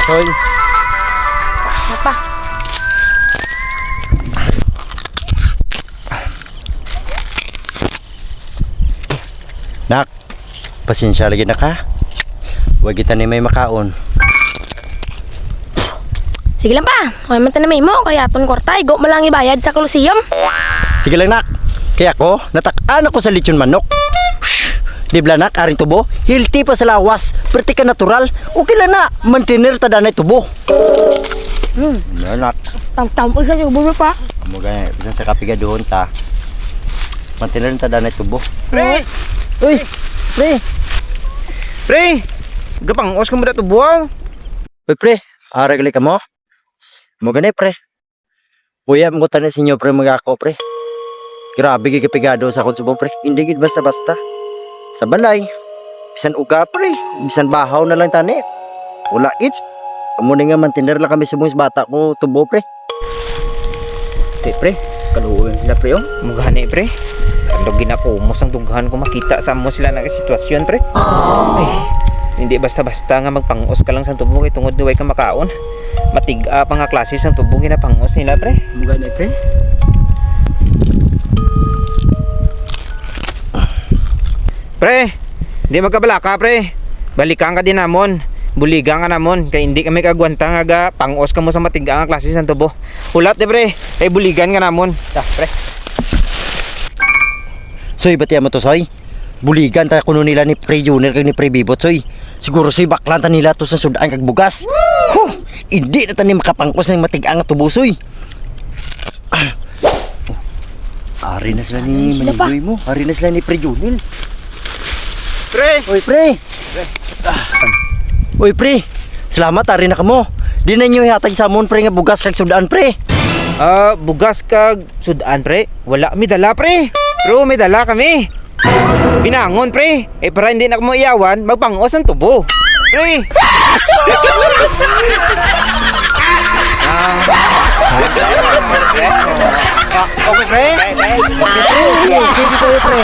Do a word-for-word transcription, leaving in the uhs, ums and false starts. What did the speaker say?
Hoy. Apa? Nak, pasensya lagi na ka. Wa kita ni may makaon. Sige lang pa. Huwag man tayo na mo. Kaya aton kwarta, igo mo lang ibayad sa Coliseum. Sige lang, nak. Kaya ko, natak-an ako sa lechon manok. Shh! Di bala, nak, aring tubo? Healthy pa sa lawas. Perti ka natural. Okay lang na. Mantener ta danay tubo. Hmm. Yan, nak. Tam-tam. Uy, sa tubo mo pa. Mo gani, bisan sa kapigaduhon ta. Mantener ta danay tubo. Pre! Uy! Pre! Pre! Gapangos ka mo da tubo, aw. Uy, pre. Ara gali ka mo? Mo gani, pre. Uya, mo tani sa inyo, pre, mga ako, pre. Grabe, gigapigado sa akong subong, pre. Hindi gid basta-basta. Sa balay, bisan uga, pre. Bisan bahaw na lang tani. Wala gid. Amo ni nga, mantener lang kami subong sa bata ko, tubo, pre. Di, pre. Kaluoy sila, pre, oh. Mugani, pre. Ano ginakumos ang dughan ko makita sa amo sila na sitwasyon, pre. Ay, hindi basta-basta nga magpangos ka lang sa tubo kay tungod duway ka makaon. Matiga pa nga klase sang tubo ginapangos nila, pre. Mugani, pre. Pre, di magkabalaka, pre. Balikan ka din namon. Buligan ka namon. Kay hindi kami kagwanta nga ga pangos ka mo sa matiga nga klase sang tubo. Hulat, di, pre. Kay buligan ka namon. Ta, pre. Soy, batiya mo to, Soy? Buligan ta kuno nila ni Pre Junior kag ni Pre Bibot, soy. Siguro, soy, baklan ta nila to sa sud-an kag bugas. Huh! Hindi na ta ni makapangkos ng matigang nga tubo, soy. Ah. Ari na sila ni Maninggoy mo. Ari na sila ni Pre Junior. Pre! Oy, pre! Ah. Oy, pre! Salamat, ari na kamo. Di na inyo ihatag sa amon, pre, nga bugas kag sud-an, pre. Ah, bugas kag sud-an, pre? Wala mi dala, pre. Pero may dala kami. Binangon, pre. Eh, para hindi na kamo iyawan, magpangos ang tubo. Pre! Ah. Ah, okay, pre? Pwede tayo, pre.